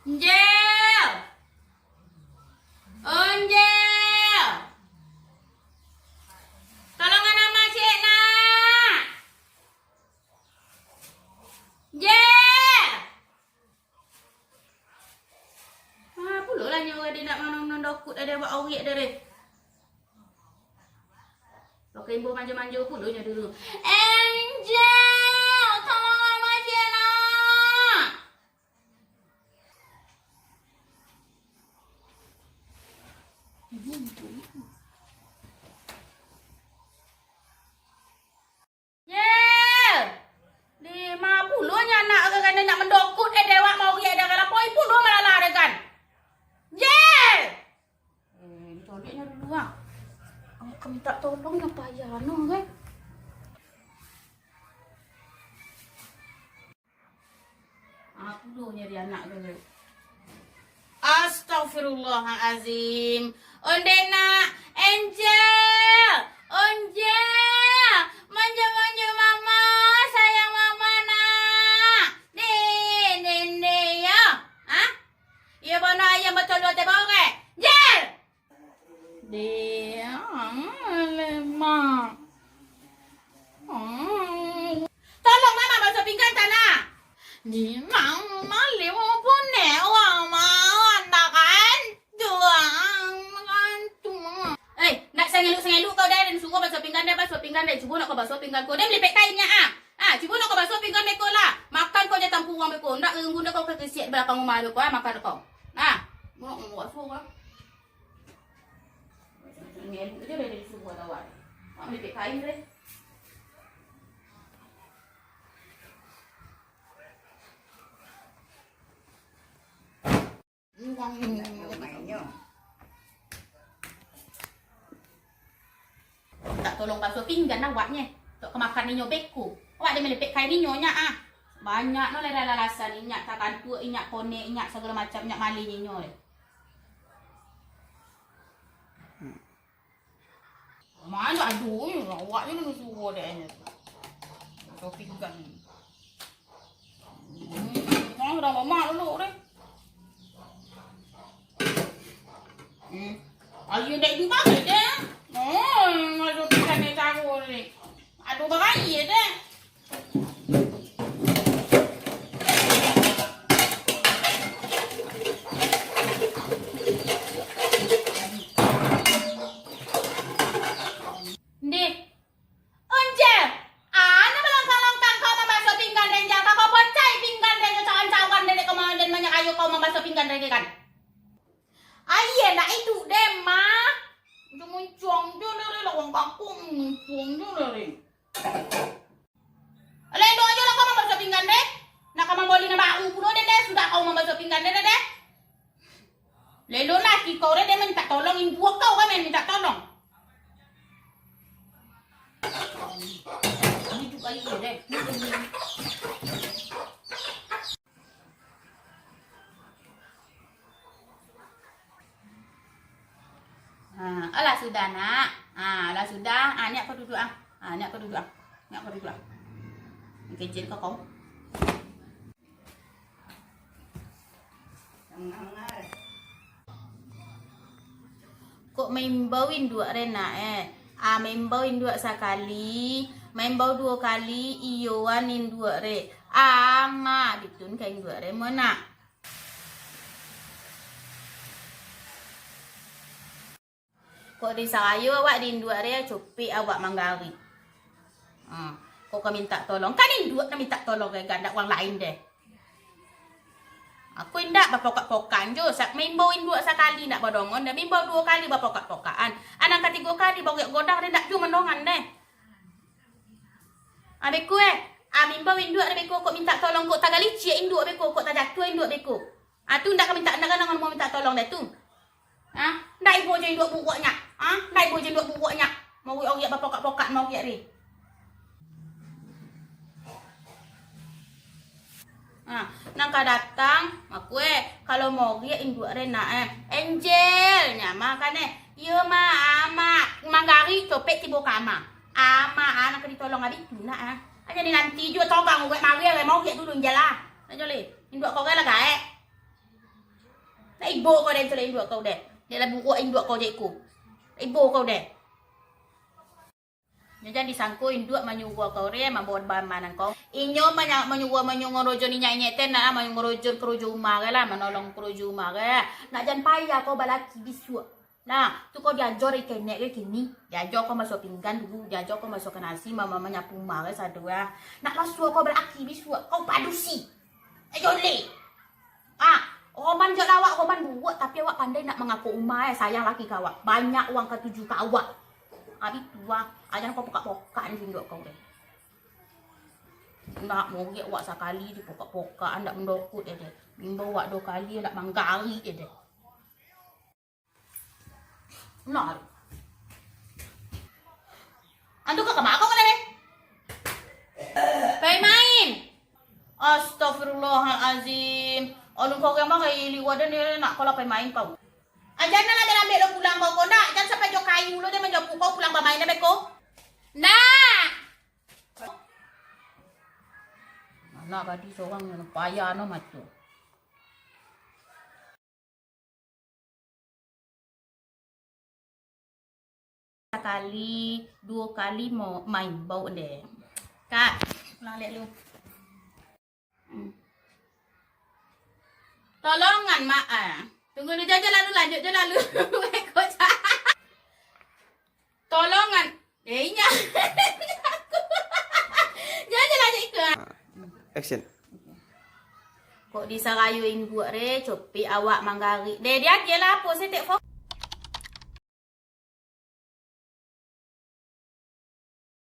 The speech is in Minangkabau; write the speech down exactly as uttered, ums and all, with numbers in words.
Njel! Onjel! Tolong anak ciek, nak! Njel! Ah, pulo lah nyo dek nak mandokut ado wak oriak deh. Pakai imbau manjo-manjo pulo nyo dulu. Angel, tolong amak ciek, nak! Jel! Dima pulo nyo anak kan nak mandokut, eh, dewak mau riak dah, kalau poi pulo malalah deh kan. Jel! Eh, dicoleknyo dulu, ah. Angku minta tolong nyo payah no, kan? Ah, pulo nyari anak tu. Astagfirullahalazim. Onde nak, Angel, Onjel, manjo-manjo mama, sayang mama nak. Dek, dek, dek, yo. Hah? Iyo bono ayam bacolo teh bau ke? Jel! Diam, lemah. Hmm. Tolong mama basuah pinggan tanah. Di mama limo punek mama, anak kan? Tuang, kan tuang. Eh, nak sangeluk-sangeluk kau deh, den suruh basuah pinggan deh, basuah pinggan deh. Cubo nak kau basuah pinggan kau deh, melipek kainnyo, ah. Ah, cubo nak kau basuah pinggan deh kau lah. Makan kau je tampuang beko. Ndak renggun deh kau ke kesiak belakang rumah deh kau, ah, makan kau. Ah, mau, mau basuah kau. Ngeluk je dari subuah tawar. Mak melipik kain deh. Minta tolong basuah pinggan awaknyo. Tok kamakan inyo beko. Awak dek melipik kain inyo nyak ah. Banyak no lah alasan inyak takantuak, inyak konek, inyak sagalo macam, inyak malin inyo deh. Mano ado, awak je nan suruh dek nyo tu. Basuah pinggan. Hmm, nah, urang mamak dulu deh. Hmm. Ayo dek di mana deh? Oh, basuah pinggan ni taruh ni. Ado bagai deh. Ndeh, Onjel, ano balongkang-longkang kau mambasuah pinggan den, Jel? Kau pacai pinggan den, cawan-cawan den, kau ma-, den manyak ayo kau mambasuah pinggan den, kan? Aia ndak iduik den, mah. Muncuang-muncuang jo dari lawang kampung, muncuang jo dari. Lelo ajo lah kau mambasuah pinggan deh. Nak kau mamboli nan baru pulo deh, deh. Sudah kau mambasuah pinggan deh, deh, deh. Lelo laki kau deh, deh minta tolong, induak kau kan main minta tolong. Ini juga iya deh. Ha, alah sudah, nak. Ha, alah sudah. Ha, niak kau duduk ah. Ha, niak kau duduk ah. Niak kau duduk ah. Kecil kau, kau. Kok maimbau induak re nak, eh? Ah, maimbau induak sakali, maimbau duo kali, iyoan induak re. Ah, ma, ditun ka induak re mo nak. Kok disarayo awak di induak re, copek awak manggarik. Ha, kok ka minta tolong. Kan induak nan minta tolong re, gandak urang lain deh. Aku indak bapokak-pokakan jo, sa-, maimbau induak sakali indak badongon, dan maimbau duo kali bapokak-pokakan. Anak katigo kali bauriak godang, den indak juo mandongan deh. Ah, beko, eh. Ah, maimbau induak deh beko, kok minta tolong, kok tagalicik induak beko, kok tajatuah induak beko. Ah, tu indak ka minta, indak ka nangan mau minta tolong deh tu. Ah, indak ibo jo induak buruak nyak. Ah, indak ibo jo induak buruak nyak. Mau ogiak bapokak-pokak, mau ogiak deh. Ha, nan ka datang, aku, eh, kalau mau riak induak re nak, eh. Angel, nyo mah kan, eh. Iyo, mah, amak. Manggarik copek tibo ka ama. Ama, ah, nan ka ditolong abih tu nak, ah. Aja ni nanti juo togang uwek mari, eh, mau riak dulu, Angel, ah. Aja le, induak kau kan lah gaek. Ibo kau deh, itulah induak kau deh. Dia lah buruak induak kau je iko. Ibo kau deh. Nyo jan disangko induak manyuruah kau re, mambawa baman kau. Inyo manya-, manyuruah, manyuruah ngorojo ninyak inyo teh, nak manyuruah ngorojo karajo umah re lah, manolong karajo umah re. Nak jan payah kau balaki bisuak. Nah, tu kau diajo dari kenek re kini. Diajo kau masuak pinggan dulu, diajo kau masuak nasi, mama manyapu umah re sado ah. Nak masuak kau balaki bisuak, kau padusi. Ayo leh. Ah, Roman jo lawak, Roman buruak, tapi awak pandai nak mangakuak umah, eh, sayang laki ka awak. Banyak urang katuju ka awak. Abih tu ah, ajan kau pokak-pokak ni induak kau deh. Nak mogek awak sakali dipokak-pokak, ndak mandokot je deh. Imbau awak duo kali, ndak manggarik je deh. Nah. Antu ka kama kau ka deh? Pai main. Astagfirullahalazim. Alun kau kama kai liwat dan dia nak kau lah pai main kau. Aja nak lah ambil lo pulang kau, kau nak. Jan sampai jo kayu lo dia manjapu kau pulang bamain deh beko. Nah. Anak gadih sorang nan payah no mato. Sakali, duo kali mo-, maimbau deh. Kak, pulang liek lu. Hmm. Tolongan, Mak, ah. Tunggu lu, jan, jan lalu, lanjut je lalu. Weh, kocak. Tolongan. Eh, inyo. Jan, jan lanjut ikut, ah. Action. Kok disarayo induak re, copek awak manggarik. Deh, dia agiah lah, apo sih, tek fok-,